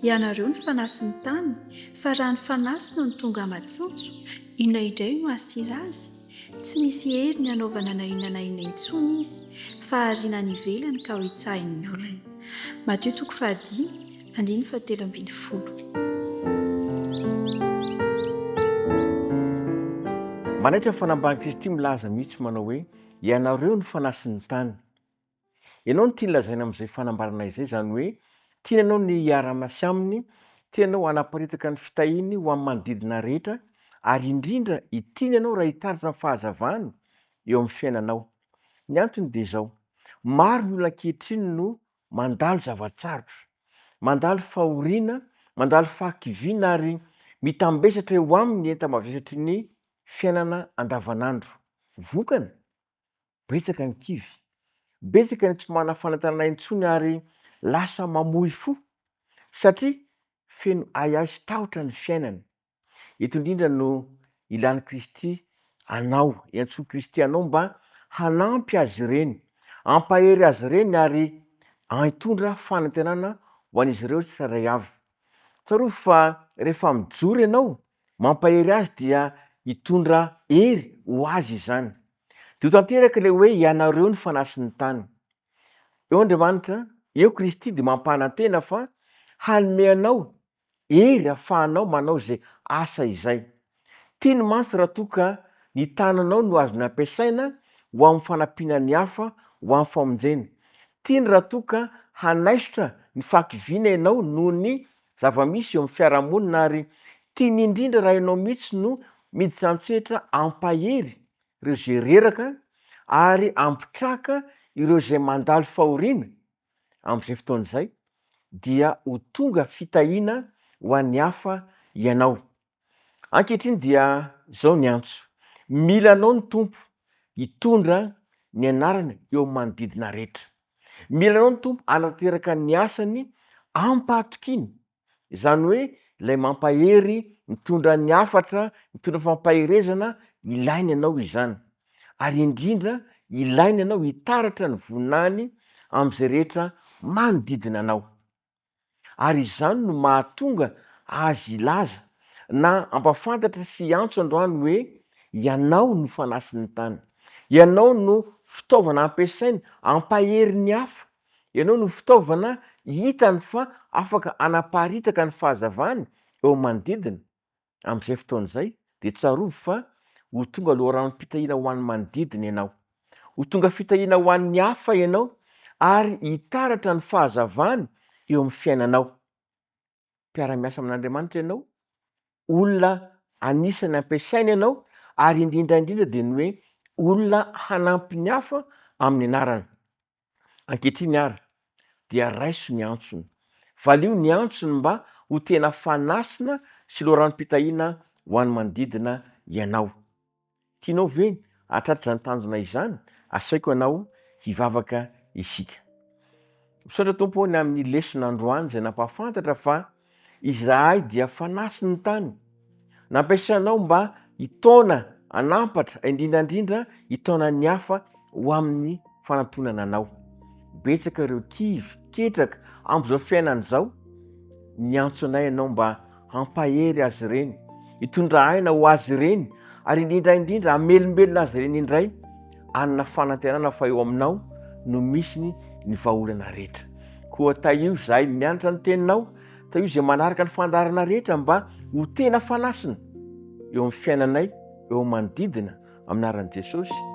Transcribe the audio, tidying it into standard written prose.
Ianareo no fanasin'ny tany, fa raha ny fanasina no tonga matsatso, inona indray no hahasira azy? Tsy misy heriny hanaovana na inona na inona intsony izy, fa hariana any ivelany ka hohitsahin'ny olona. Matio toko fahadimy, andininy fahatelo ambin'ny folo. Manaitra ny fanambaran'i Kristy milaza mihitsy manao hoe, Ianareo no fanasin'ny tany. Ianao no tiany lazaina amin'izay fanambarana izay, izany hoe tiany ianao ny hiara-miasa aminy, tiany ianao hanaparitaka ny fitahiany ho amin'ny manodidina rehetra, ary indrindra tiany ianao raha hitaratra ny fahazavany eo amin'ny fiainanao. Ny antony dia izao, maro ny olona ankehitriny no mandalo zava-tsarotra, mandalo fahoriana, mandalo fahakiviana ary mitambesatra eo aminy ny enta-mavesatry ny fiainana andavanandro. Vokany, Betsaka ny kivy. Betsaka ny tsy manana fanentanana intsony ary lasa mamoy fo satria feno ahiahy sy tahotra ny fiainany. Eto indrindra no ilan'i Kristy anao, iantsoan'i Kristy anao mba hanampy azy ireny, hampahery azy ireny ary hitondra fanantenana ho an'izy ireo tsirairay avy. Tsarovy fa rehefa mijoro ianao mampahery azy dia hitondra hery ho azy izany. Dia ho tanteraka ilay hoe ianareo no fanasin'ny tany. Eo Andriamanitra, eo Kristy dia mampanantena fa hanome anao hery ahafahanao manao izay asa izay. Tiany mantsy raha toa ka ny tananao no azony ampiasaina ho amin'ny fanampiana ny hafa ho amin'ny famonjena. Tiany raha toa ka hanaisotra ny fahakiviana ianao noho ny zava-misy eo amin'ny fiarahamonina ary tiany indrindra raha ianao mihitsy no miditra an-tsehatra hampahery ireo izay reraka ary hampitraka ireo izay mandalo fahoriana, amin'izay fotoana izay dia ho tonga fitahiana ho an'ny hafa ianao. Ankehitriny dia izao ny antso, mila anao ny Tompo hitondra ny anarany eo amin'ny manodidina rehetra. Mila anao ny Tompo hanatanteraka ny asany amim-pahatokiana, izany hoe ilay mampahery, mitondra ny hafatra, mitondra fampaherezana, ilainy ianao izany. Ary indrindra ilainy ianao hitaratra ny voninahiny amin'izay rehetra manodidina anao. Ary izany no mahatonga azy hilaza na hampafantatra sy hiantso androany hoe, Ianao no fanasin'ny tany. Ianao no fitaovana ampiasainy hampahery ny hafa. Ianao no fitaovana hitany fa afaka hanaparitaka ny fahazavany eo amin'ny manodidina. Amin'izay fotoana izay, dia tsarovy fa ho tonga loharanom-pitahiana ho an'ny manodidina ianao. Ho tonga fitahiana ho an'ny hafa ianao ary hitaratra ny fahazavany eo amin'ny fiainanao. Mpiara-miasa amin'Andriamanitra ianao, olona anisan'ny ampiasainy ianao ary indrindra indrindra dia ny hoe olona hanampy ny hafa amin'ny anarany. Ankehitriny ary dia raiso ny antsony. Valio ny antsony mba ho tena fanasina sy loharanom-pitahiana ho an'ny manodidina ianao. Tianao ve ny hahatratra izany tanjona izany? Asaiko ianao hivavaka isika. Misaotra Tompo ô ny amin'ny lesona androany izay nampahafantatra fa Izahay dia fanasin'ny tany. Nampiasainao mba hitaona, hanampatra, indrindra indrindra hitaona ny hafa ho amin'ny fanantonana anao. Betsaka ireo kivy, ketraka amin'izao fiainana izao. Niantso anay ianao mba hampahery azy ireny, hitondra aina ho azy ireny, ary indrindra indrindra hamelombelona azy ireny indray hanana fanantenana fa eo aminao no misy ny vahaolana rehetra. Koa tahio izahay mianatra ny teninao, tahio izay manaraka ny fandaharana rehetra mba ho tena fanasina eo amin'ny fiainanay, eo amin'ny manodidina, amin'ny anaran'i Jesosy.